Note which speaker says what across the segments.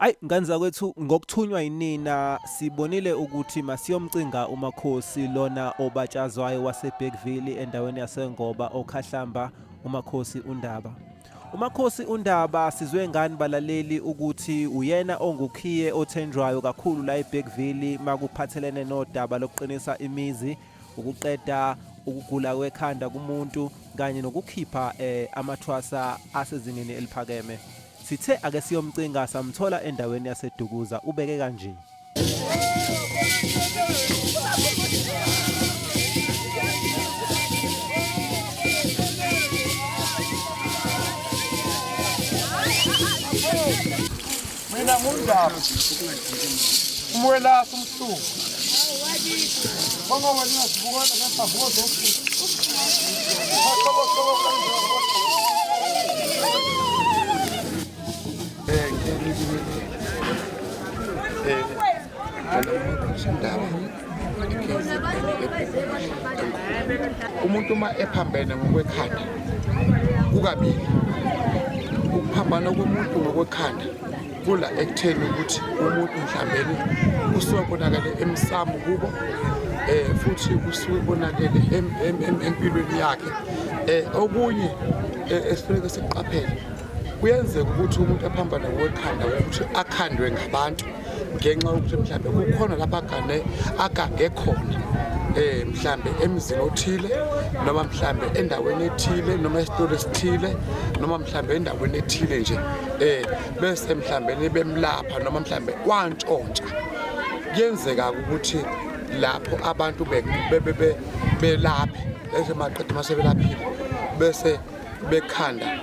Speaker 1: Ayi ngane zakwethu, ngokuthunywa yinina sibonile ukuthi masiyomcinga uMakhosi lona obatshazwayo waseBergville endaweni yaseNgoba oKhahlamba, uMakhosi uNdaba. UMakhosi uNdaba sizwe ngani balaleli ukuthi uyena ongukhiye othenjwayo kakhulu la eBergville makuphathelene nodaba lokuqinisa imizi, ukuqeda ukugula kwekhanda kumuntu kanye nokukhipha amathwasa asezingeni eliphakeme. Sithe ake siyomcinga samthola endaweni yaseDukuza, ubeke kanje.
Speaker 2: Mina ngundaba umwelasa umhluku bonga wena sibukana ngesavuko Umuntu uma ephambene ngokwekhanda kukabili, ukuphambana komuntu ngokwekhanda kula ekutheni ukuthi umuntu mhlambeni kusuke konakele emsamo kubo futhi kusuke konakele empilweni yakhe. Okunye esifuneka sikuqaphele, kuyenzeka ukuthi umuntu aphambane ngokwekhanda ukuthi akhandwe ngabantu ngenxa yokuthi mhlambe kukhona lapha agane agange khona mhlambe emzini othile noma mhlambe endaweni ethile noma esitolo esithile noma mhlambe endaweni ethile nje bese mhlambe bemlapha noma mhlambe wantshontsha. Kuyenzeka ukuthi lapho abantu belaphe bese maqeda mase belaphile bese bekhanda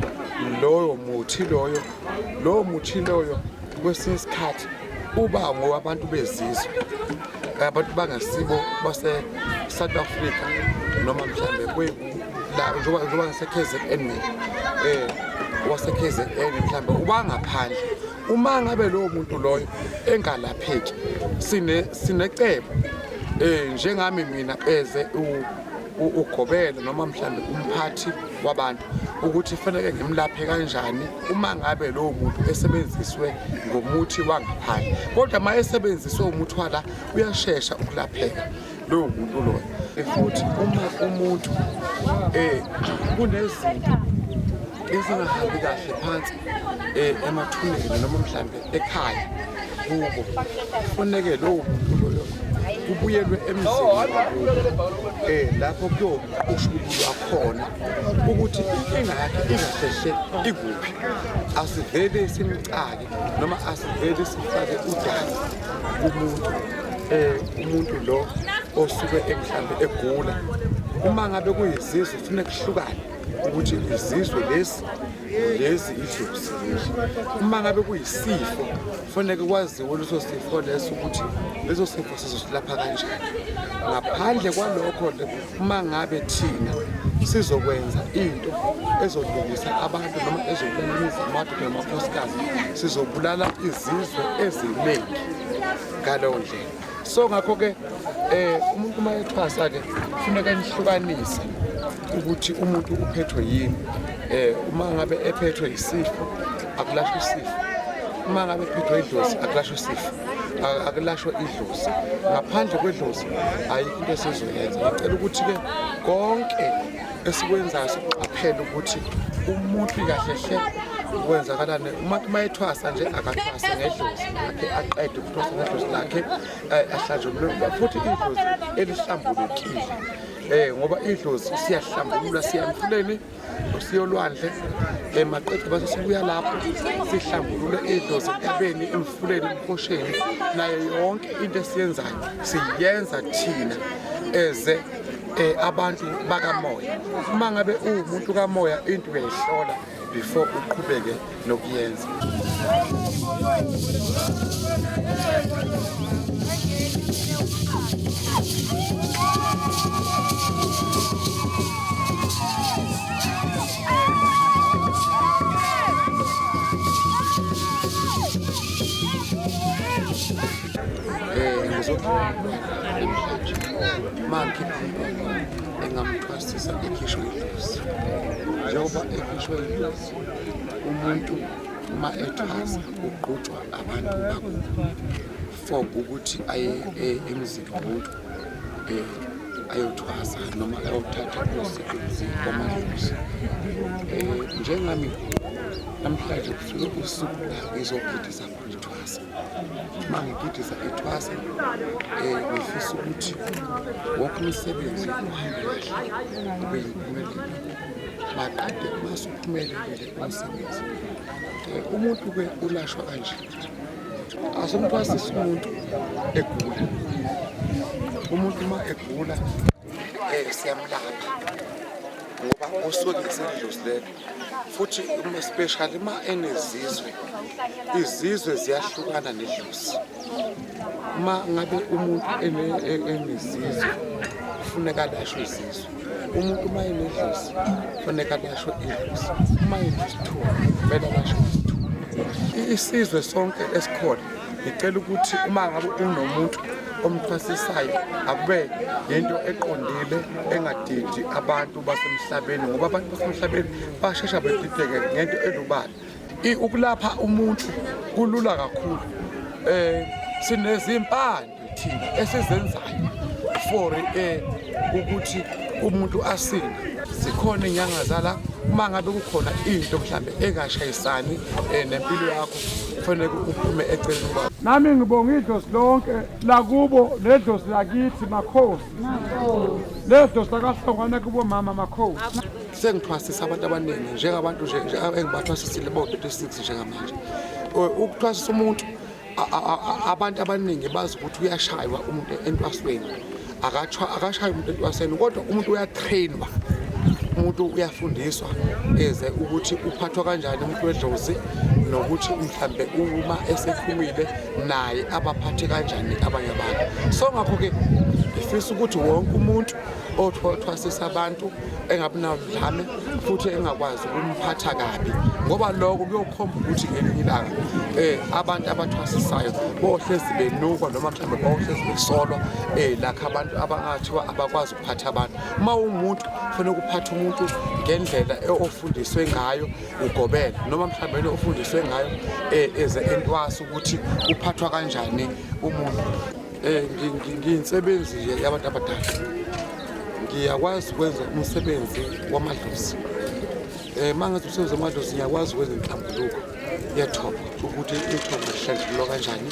Speaker 2: loyo muthi loyo, lowo muthi loyo kwesinye isikhathi uba ngowabantu bezizwe, abantu bangasibo base-South Africa noma mhlambe la njengoba ngase-KZN mina wase-KZN mhlambe uba ngaphandle. Uma ngabe lowo muntu loyo engalapheki, sinecebo njengami mina eze ugobela noma mhlambe umphathi wabantu ukuthi fanele ngimlaphe kanjani uma ngabe lowo muntu esebenziswe ngomuthi wangaphandle. Kodwa uma esebenziswe umuthi wala uyashesha ukulapheka lowo muntu loyo. Futhi uma umuntu kunezinto ezingahambi kahle phansi emathuneni noma mhlambe ekhaya kubo, kufuneke lowo muntu loyo kubuyelwe emzini wakubo lapho kuyokushubulwa khona ukuthi inkinga yakhe ingahlehle ikuphi. Asivele simcake noma asivele sifake udaba kumuntu umuntu lo osuke mhlambe egula. Uma ngabe kuyizizwe kufuneka kuhlukane ukuthi izizwe lezi lezi idlozi leli. Uma ngabe kuyisifo kufanele kwaziwe leso sifo leso ukuthi leso sifo sizosilapha kanjani. Ngaphandle kwalokho uma ngabe thina sizokwenza into ezolungisa abantu noma ezobulala imizi yamadoda namakhosikazi, sizobulala izizwe eziningi ngaleyo ndlela. So ngakho-ke umuntu uma ethwasa-ke kufuneka nihlukanise ukuthi umuntu uphethwe yini. Uma ngabe ephethwe isifo akulashwa isifo, uma ngabe ephethwe idlozi akulashwa isifo, akulashwa idlozi. Ngaphandle kwedlozi ayikho into esizoyenza. Ngicela ukuthi-ke konke esikwenzayo sikuqaphele ukuthi umuntu kahle hle kwenzakalani. Umuntu uma ethwasa nje akathwase ngedlozi lakhe, aqede ukuthwasa ngedlozi lakhe, ahlanjululwe futhi idlozi elihlambulukile. Ngoba idlozi siyahlambulula, siya emfuleni, siyolwandle, maqede bese sibuya lapho sihlambulule idlozi entabeni, emfuleni, emhosheni, nayo yonke into esiyenzayo siyenza thina eze abantu bakamoya. Uma ngabe uwumuntu kamoya into uyayihlola before uqhubeke nokuyenza. Ngizokhipha namhlanje uma ngikhipha umntwana engamthwasisa ekhishwe idlozi. Njengoba ekhishwe idlozi umuntu Umuntu uma ethwasa uqhutshwa abantu bakubo for ukuthi aye emzini womuntu ayothwasa noma ayothatha umsebenzi wamadlozi. Njengami namhlanje kufike usuku la ngizogidisa khona ithwasa. Uma ngigidisa ithwasa ngifisa ukuthi wonke umsebenzi uhambe kahle, ube yimpumelelo. Maqede masuphumelelile umsebenzi, umuntu-ke ulashwa kanje. Asimthwasisi umuntu egula. Umuntu uma egula siyamlapha ngoba usuke ngesedlozi lelo. Futhi uma especially uma enezizwe, izizwe ziyahlukana nedlozi. Uma ngabe umuntu enezizwe kufuneka alashwe izizwe. Umuntu uma enedlozi kufuneka alashwe idlozi. Uma enesithupha kumele alashwe isithupha. Isizwe sonke esikhona ngicela ukuthi uma ngabe unomuntu omthwasisayo akube yinto eqondile engadidi abantu basemhlabeni, ngoba abantu basemhlabeni bashesha bedideke ngento elubala. Ukulapha umuntu kulula kakhulu. Sinezimpande thina esizenzayo for ukuthi umuntu asinde. Zikhona inyanga zala, uma ngabe kukhona into mhlambe engashayisani nempilo yakho kufanele uphume eceleni kwakho.
Speaker 3: Nami ngibonga idlozi lonke lakubo nedlozi lakithi makhosi, nedlozi lakaHlongwane kubo mama makhosi.
Speaker 2: Sengithwasisa abantu abaningi njengabantu nje engibathwasisile bo-36 njengamanje. Ukuthwasisa umuntu, abantu abaningi bazi ukuthi uyashaywa umuntu entwasweni. Akashaywa umuntu entwasweni, kodwa umuntu uyatrainwa, umuntu uyafundiswa eze ukuthi uphathwa kanjani umuntu wedlozi, nokuthi mhlambe uma esephumile naye abaphathe kanjani abanye abantu. So ngakho-ke ngifisa ukuthi wonke umuntu othwasisa abantu engabi naludlame futhi engakwazi ukumphatha kabi, ngoba lokho kuyokhomba ukuthi ngelinye ilanga abantu abathwasisayo bohlezi benukwa noma mhlawumbe bohlezi besolwa lakho abantu abangathiwa abakwazi ukuphatha abantu. Uma uwumuntu kufanele ukuphatha umuntu ngendlela ofundiswe ngayo ugobela, noma mhlawumbe ofundiswe ngayo eze entwasa ukuthi uphathwa kanjani umuntu. Ngiyinsebenzi nje yabantu abadala, ngiyakwazi ukwenza umsebenzi wamadlozi. Uma ngenza umsebenzi wamadlozi ngiyakwazi ukwenza inhlambuluko yethongo, ukuthi ithongo lihlanjululwa kanjani.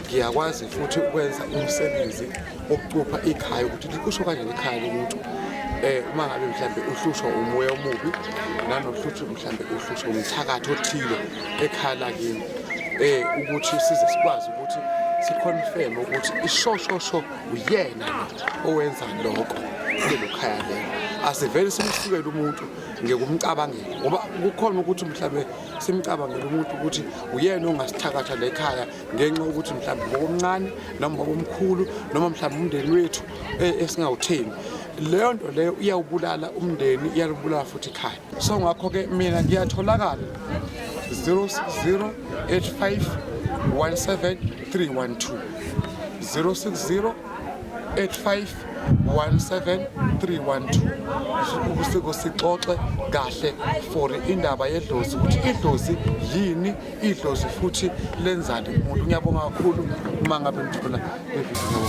Speaker 2: Ngiyakwazi futhi ukwenza umsebenzi wokucupha ikhaya, ukuthi licushwe kanjani ikhaya lomuntu. Uma ngabe mhlambe uhlushwa umoya omubi, nanohlushwa mhlambe uhlushwa umthakathi othile ekhaya lakini, ukuthi size sikwazi ukuthi siconfirm ukuthi ishoshosho uyena lo owenza lokho kulelo khaya lelo. Asivele simsukele umuntu ngekumcabangela, ngoba kukhona ukuthi mhlambe simcabangele umuntu ukuthi uyena ongasithakatha le khaya ngenxa yokuthi mhlambe ngokomncane noma ngobomkhulu noma mhlambe umndeni wethu esingawuthembi. Leyo nto leyo iyawubulala umndeni, iyalubulala futhi ikhaya. So ngakho-ke mina ngiyatholakala 060 85 17 312, 060 85 17 312, ukusiko sixoxe kahle for indaba yedlozi, ukuthi idlozi yini, idlozi futhi lenzani umuntu. Ngiyabonga kakhulu uma ngabe ngithola le video.